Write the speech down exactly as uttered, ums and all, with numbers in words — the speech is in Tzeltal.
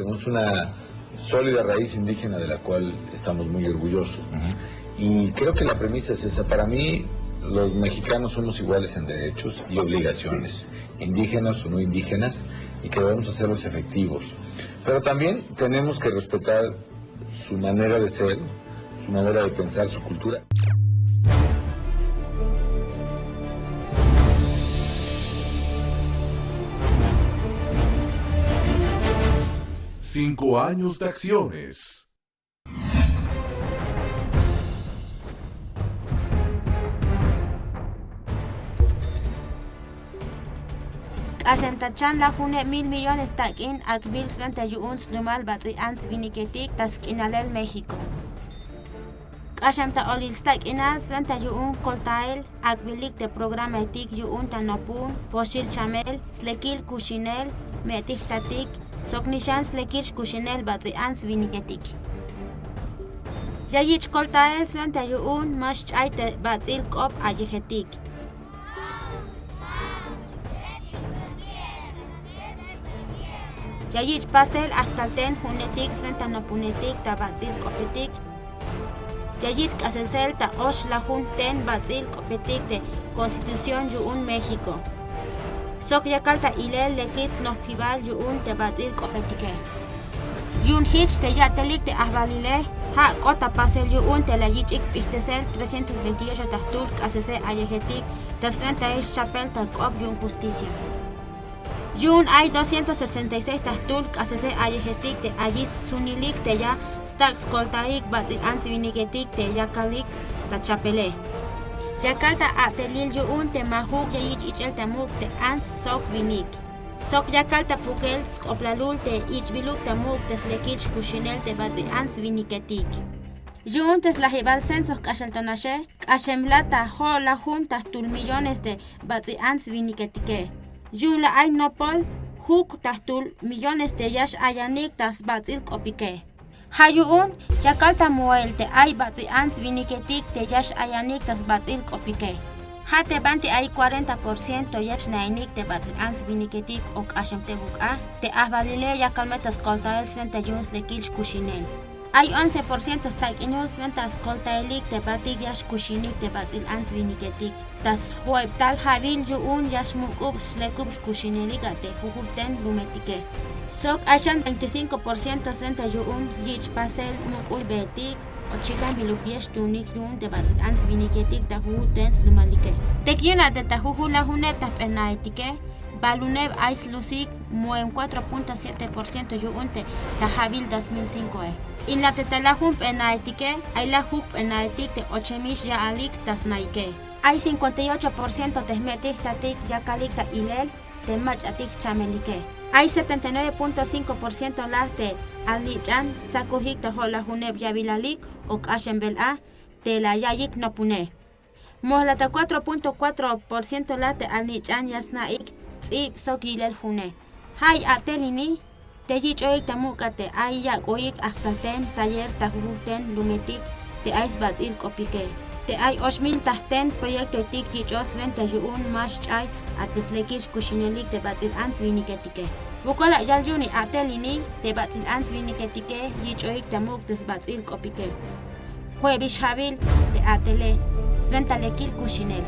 Tenemos una sólida raíz indígena de la cual estamos muy orgullosos. Y creo que la premisa es esa. Para mí, los mexicanos somos iguales en derechos y obligaciones, indígenas o no indígenas, y que debemos hacerlos efectivos. Pero también tenemos que respetar su manera de ser, su manera de pensar, su cultura. Cinco años de acciones. K'axem ta chan lajuneb mil millones tak'in ak'bil swenta yu'un slumal bats'il ants winiketik ta sk'inalel México. K'axem ta olil stak'inal swenta yu'un koltael ak'bilik te programaetik yu'un ta nopun, poxil chamel, slekil kuxinel, me'tik jtatik, sok nixan slekil xkuxinel bats'il ants winiketik. Ya yich' koltael swenta yu'un ma xch'ay te bats'il k'op ayejetik. Ya yich' pasel ajtal ten ju'unetik swenta nopunetik ta bats'il k'opetik. Ya yich' k'asesel ta och lajun ten bats'il k'opetik te Constitución yu'un México. Sok yakal ta ilel lekil snojpibal yu'un te bats'il k'opetike. Yu'un jich te ya'telik te ajwalile, ja' k'ot ta pasel yu'un te la yich'ik p'ijtesel trescientos veintiocho ta jtul k'asesel ayejetik ta swentail xchapel ta k'op yu'un justicia. Yu'un ay doscientos sesenta y seis ta jtul k'asesel ayejetik te ayix sunilik te ya stak' skoltaik bats'il ants winiketik te yakalik ta chapele. Yakal ta a'telil yu'un te majuk ya yich' ich'el ta muk' te ants sok winik. Sok yakal ta pukel sk'oplalul te ich'biluk ta muk' te slekil xkuxinel te bats'il ants winiketik. Yu'un te slajibal censo jk'axel to naxe, k'axem la ta jo'lajun ta jtul millones te bats'il ants winiketike. Yu'un la ay nopol juk ta jtul millones te ya x-ayanik ta sbats'il k'opike. Ja' yu'un yakal ta moel te ay bats'il ants winiketik te ya x-ayanik ta sbats'il k'opike. Ja' te banti ay cuarenta por ciento ya xnainik te bats'il ants winiketik o k'axem tebuk a, te ajwalile yakal me ta skoltael swenta yu'un slekil xkuxinel. Ay once por ciento stak'inul swenta skoltaelik te batik ya xkuxinik te bats'il ants winiketik. Ta sjo'eb tal ja'wil yu'un ya xmuk'ub xlekub xkuxinelik a te jujul ten lumetike. Sok ay xan veinticinco por ciento swenta yu'un yich' pasel muk'ul beetik o chikan biluk yex tuunik yu'un te bats'il ants winiketik ta jujul ten slumalike. Tek yu'un a te ta jujul lajuneb ta jp'enaetike, baluneb ay slusik moem cuatro punto siete por ciento yu'un te ta ja'wil dos mil cincoe. In la te ta lajun jp'enaetike, ay la juk jp'enaetik te ochemix ya'alik ta snaike. Ay cincuenta y ocho por ciento te jme'tik jtatik yakalik ta ilel te mach'atik jchamelike. Ay setenta y nueve punto cinco por ciento la te alnich'an stsakojik ta jo'lajuneb ya'bilalik o k'axem bel a te la ya'iyik nopune. Moj la ta cuatro punto cuatro por ciento la te alnich'an ya sna'ik ts'ib sok yilel june. Ja' ay a'tel ini te yich'oik ta muk' a te ay yak'oik ajtal ten taller ta jujul ten lumetik te ay sbats'il k'opike. Te ay och mil ta jten proyektoetik yich'oj swenta yu'un ma xch'ay a te slekil xkuxinelik te bats'il ants winiketike. Wokol a yal yu'un i a'tel ini te bats'il ants winiketike yich'oik ta muk' te sbats'il k'opike. Jo'ebix ja'wil te a'tele swenta lekil kuxinel.